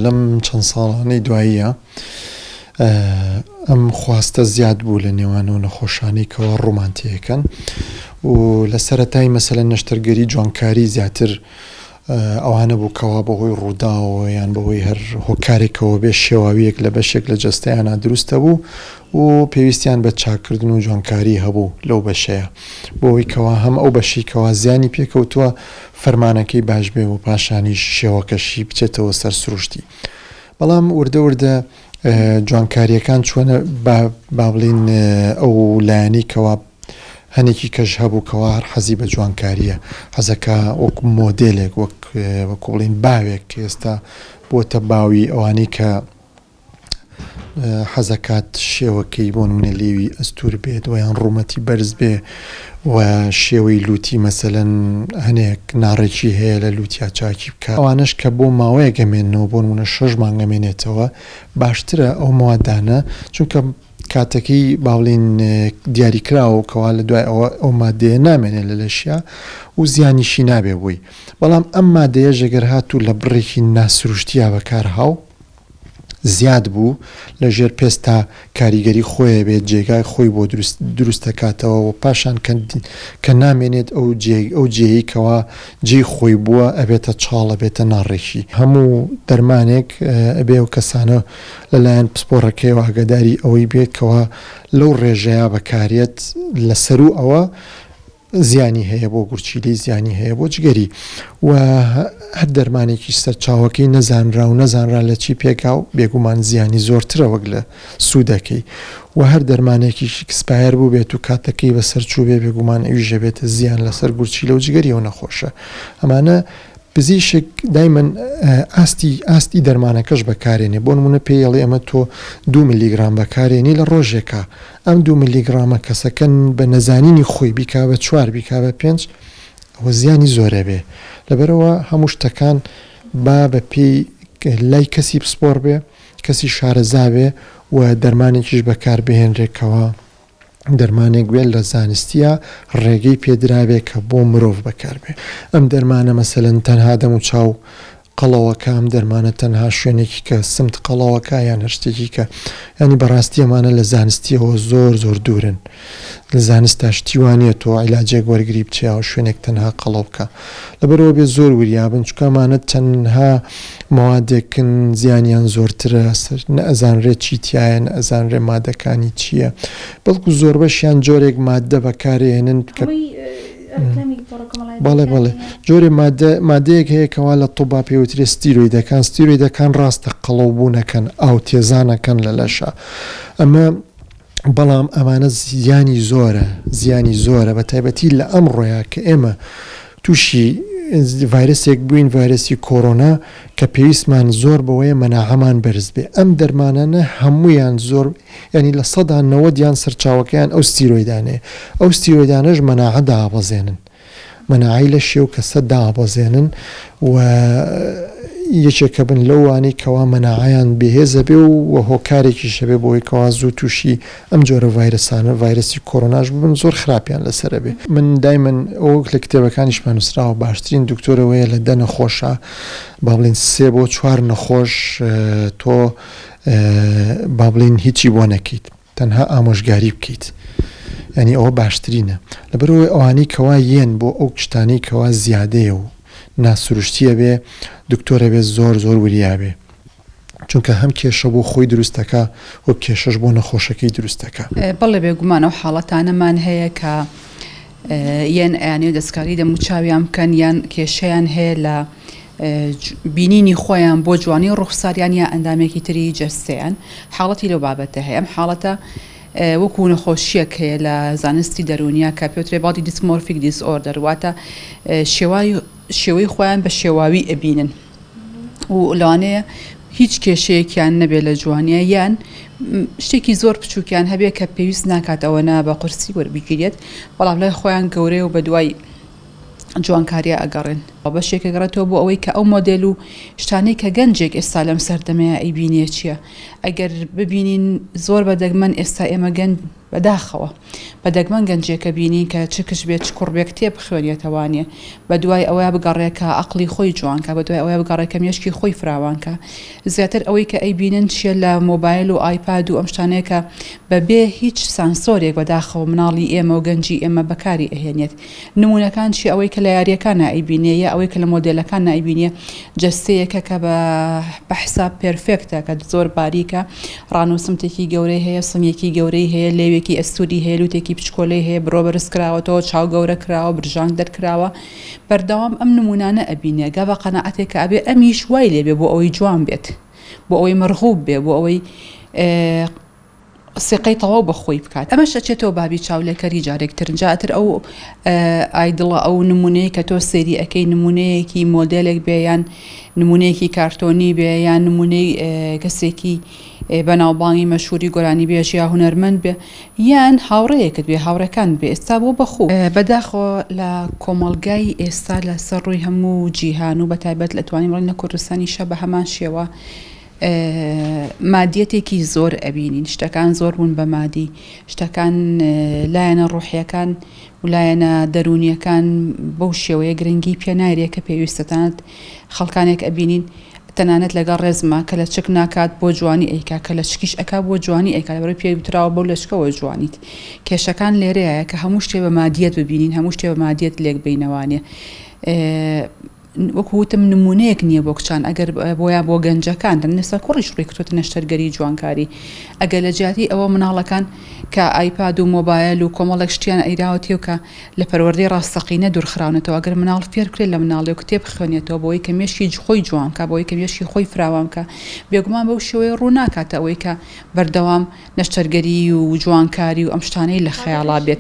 لەم چەند ساڵانەی دواییە ئەم خواستە زیاد بوو لە نێوان ئەو نەخۆشانەی کەوا ڕوومان تێکەن و لە سەرەتای مەسەلەن نەشتەرگەری جوانکاری زیاتر ئەوانە بوو کەوا بەهۆی ڕووداوەوە یان بەهۆی هەر هۆکارێکەوە بێ شێواویەک لە بەشێک لە جەستەیانا دروستە بوو و پێویستیان بە چاککردن و جوانکاری هەبوو لەو بەشەیە بۆ ئەوەی کەوا هەم ئەو بەشەی کەوا زیانی پێکەوتووە فەرمانەکەی باش بێ و پاشانیش شێوەکەشی بچێتەوە سەر سروشتی. بەڵام وردە وردە جوانکارییەکان چووەنە با با بڵێین ئەو لایەنەی کەوا هەنێکی کەش هەبوو کەوا هەر حەزی بە جوانکارییە حەزەکا وەک مۆدێلێک وەک وەکو بڵێین باوێک کە ئێستا بۆتە باوی ئەوانەی کە حەزەکات شێوەکەی بۆ نمونە لێوی ئەستور بێت وە یان ڕوومەتی بەرز بێ و شێوەی لوتی مەسەلەن هەنێک ناڕێکی هەیە لە لوتیا چاکی بکات ئەوانەش کە بۆ ماوەیەک ئەمێننەوە بۆ نمونە شەش مانگ ئەمێنێتەوە باشترە ئەو موادانە چونکە کاتەکەی با بڵێین دیاریکراوە کەوا لە دوای ئەوە ئەو مادەیە نامێنێ لە لەشیا و زیانیشی نابێ بۆی بەڵام ئەم مادەیەش ئەگەر هاتوو لە بڕێکی ناسروشتیا بەکار هاو زیاد بوو لە ژێر پێستا کاریگەری خۆی ئەبێت جێگای خۆی بۆ دروست دروست دەکاتەوە و پاشان کە کە نامێنێت ئەو جێ ئەو جێیەی کەوا جێی خۆی بووە ئەبێتە چاڵ ئەبێتە ناڕێکی. هەموو دەرمانێک ئەبێ ئەو کەسانە لە لایەن پسپۆڕەکەیەوە ئاگاداری ئەوەی بێت کەوا لەو ڕێژەیا بەکارێت لە سەروو ئەوە زیانی هەیە بۆ گورچیلەی زیانی هەیە بۆ جگەری و هەر دەرمانێکیش سەرچاوەکەی نەزانرا و نەزانرا لە چی پێکا و بێگومان زیانی زۆرترە وەک لە سوودەکەی و هەر دەرمانێکیش expire بووبێت و کاتەکەی بەسەر چووبێ بێگومان ئەویش ئەبێتە زیان لەسەر گورچیلە و جگەری ئەو نەخۆشە ئەمانە پزیشک دایمەن ئاستی ئاستی دەرمانەکەش بەکارێنێ بۆ نمونە پێی ئەڵێ ئەمە تۆ دوو ملیگرام بەکارێنی لە ڕۆژێکا ئەم دوو ملیگرامە کەسەکە بە نەزانینی خۆی بیکا بە چوار بیکا بە پێنج ئەوە زیانی زۆرەبێ لەبەرئەوە هەموو شتەکان با بە پێی لای کەسی پسپۆڕ بێ کەسی شارەزا بێ و دەرمانێکیش بەکار بهێنرێ کەوا دەرمانێک بێت لە زانستیە ڕێگەی پێدرابێ کە بۆ مرۆڤ بەکاربێ ئەم دەرمانە مەسەلەن تەنها دەم و چاو قەڵەوەکە ئەم دەرمانە تەنها شوێنێکی کە سمت قەڵەوەکە یان هەر شتێکی کە ینی بەڕاستی ئەمانە لە زانستیەوە زۆر زۆر دوورن لە زانستا شتی وا نییە تۆ عیلاجێک وەرگری بچێ و شوێنێک تەنها قەڵەو بکە لەبەرئەوە بێ زۆر وریابن چونکە ئەمانە تەنها مەوادێکن زیانیان زۆرترە سەر نە ئەزانرێ چی تیایە نە ئەزانرێ مادەکانی چییە بەڵکو زۆربەشیان جۆرێک ماددە بەکارێنن کە بەڵێ بەڵێ جۆرێ مادە مادەیەک هەیە کەوا لە طوبا پێوترێ ستیرۆیدەکان ستیرۆیدەکان ڕاستە قەڵەو بوونەکەن ئاو تێزانەکەن لە لەشە ئەمە بەڵام ئەمانە زیانی زۆرە زیانی زۆرە بە تایبەتی لە ئەمڕۆیا کە ئێمە تووشی ڤایرەسێک بووین ڤایرەسی کۆرۆنا کە پێویستمان زۆر بەوەیە مەناعەمان بەرز بێ ئەم دەرمانانە هەموویان زۆر ینی 90% سەرچاوەکەیان ئەو ستیرۆیدانەیە ئەو ستیرۆیدانەش مەناعە دابەزێنن مەناعەی لەشی ئەو کەسە دابەزێنن و یەکێکە بن لەوانەی کەوا مەناعەیان بەهێز ئەبێ و هۆکارێکیش ئەبێ بۆی کەوا زوو تووشی ئەم جۆرە ڤایرەسانە ڤایرەسی کۆرۆناش ببن زۆر خراپیان لەسەر ئەبێ. من دایمەن ئەوە وەک لە کتێبەکانیشما نووسراوە باشترین دکتۆر ئەوەیە لە دە نەخۆشا با بڵێین سێ بۆ چوار نەخۆش تۆ با بڵێین هیچی بۆ نەکەیت. تەنها ئامۆژگاری بکەیت یانی ئەوە باشترینە لەبەرئەوەی ئەوانەی کەوا یەن بۆ ئەو شتانەی کەوا زیادەیە و ناسروشتیە بێ دکتۆر ئەبێ زۆر زۆر وریا بێ چونکە هەم کێشە بۆ خۆی دروست دەکا و کێشەش بۆ نەخۆشەکەی دروست دەکا. بەڵێ بێگومان ئەو حاڵەتانەمان هەیە کە یەن ئەیانەوێت دەستکاری دەموچاویان بکەن یان کێشەیان هەیە لە بینینی خۆیان بۆ جوانی ڕوخساریان یا ئەندامێکی تری جەستەیان حاڵەتی لەو بابەتە هەیە ئەم حاڵەتە وەکو نەخۆشیەک هەیە لە زانستی دەروونیە کە پێوترێ body dysmorphic disorder واتە شێوای شێوەی خۆیان بە شێواوی ئەبینن و لەوانەیە هیچ کێشەیەکیان نەبێت لە جوانیە یان شتێکی زۆر بچووکیان هەبێت کە پێویست ناکات ئەوە نا بە قورسی وەربگیرێت بەڵام لای خۆیان گەورەیە و بە دوای جوانکاریە ئەگەڕێن. بەشێک ئەگەڕێتەوە بۆ ئەوەی کە ئەو مۆدێل و شتانەی کە گەنجێک ئێستا لەم سەردەمەیا ئەیبینێ چییە؟ ئەگەر ببینین زۆر بە دەگمەن ئێستا ئێمە گەنج بەداخەوە بە دەگمەن گەنجێک ئەبینین کە چ کچ بێ چ کوڕ بێ کتێب بخوێنێتەوانێ بە دوای ئەوەیا بگەڕێ کە ئەقڵی خۆی جوان کا بە دوای ئەوەیا بگەڕێ کە مێشکی خۆی فراوان کا زیاتر ئەوەی کە ئەیبینن چیە لە مۆبایل و ئایپاد و ئەم شتانەیە کە بە بێ هیچ سانسۆرێک بەداخەوە مناڵی ئێمە و گەنجی ئێمە بەکاری ئەهێنێت نموونەکان چیە ئەوەی کە لە یاریەکانا ئەیبینێ یا ئەوەی کە لە مۆدێلەکانا ئەیبینێ جەستەیەکە کە بە بە حساب perfect ە کە زۆر باریکە ڕان و سمتێکی گەورەی هەیە سنگێکی گەورەی هەیە لێوێکی ئەستوری هەیە لوتێکی بچکۆلەی هەیە برۆ بەرز کراوەتەوە چاو گەورە کراوە برژانگ دەرکراوە بەردەوام ئەم نموونانە ئەبینێ گا بە قەناعەتێک کە ئەبێ ئەمیش وای لێبێ بۆ ئەوەی جوان بێت بۆ ئەوەی مەرغوب بێ بۆ ئەوەی سیقەی تەواو بە خۆی بکات. ئەمەش ئەچێتەوە بابی چاولێکەری جارێک تر جا ئەتر ئەو idol ە ئەو نمونەیە کە تۆ سەیری ئەکەی نمونەیەکی مۆدێلێک بێ یان نمونەیەکی کارتۆنی بێ یان نمونەی کەسێکی بەناوبانگی مەشهوری گۆرانیبێژ یا هونەرمەند بێ یان هاوڕێیەکت بێ هاوڕێکانت بێ ئێستا بۆ بەخوو. بەداخەوە لە کۆمەڵگای ئێستا لە سەر ڕووی هەموو جیهان و بەتایبەت ئەتوانین بڵێین لە کوردستانیشا بە هەمان شێوە مادیەتێکی زۆر ئەبینین شتەکان زۆر بوون بە مادی شتەکان لایەنە ڕۆحیەکان و لایەنە دەروونیەکان بەو شێوەیە گرنگی پێ نایرێ کە پێویستە تەنانەت خەڵکانێک ئەبینین تەنانەت لەگەڵ ڕێزما کە لەچک ناکات بۆ جوانی ئەیکا کە لەچکیش ئەکا بۆ جوانی ئەیکا لەبەرئەوەی پێی وتراوە بەو لەچکەوە جوانیت کێشەکان لێرەیە کە هەموو شتێ بە مادیەت ببینین هەموو شتێ بە مادیەت لێک بینەوانێ وەکو وتم نمونەیەک نیە بۆ کچان ئەگەر بۆیان بۆ گەنجەکان دەن ئێستا کوڕیش ڕووی کردۆتە نەشتەرگەری جوانکاری ئەگەر لە جیاتی ئەوە مناڵەکان کە ئایپاد و مۆبایل و کۆمەڵێک شتیان ئەیراوەتێ و کە لە پەروەردەی ڕاستەقینە دوورخراونەتەوە ئەگەر مناڵ فێر بکرێت لە مناڵی و کتێب بخوێنێتەوە بۆی کە مێشکی خۆی جوان بکا بۆی کە مێشکی خۆی فراوان بکا بێگومان بەو شێوەیە ڕوو ناکاتە ئەوەی کە بەردەوام نەشتەرگەری و جوانکاری و ئەم شتانەی لە خەیاڵا بێت.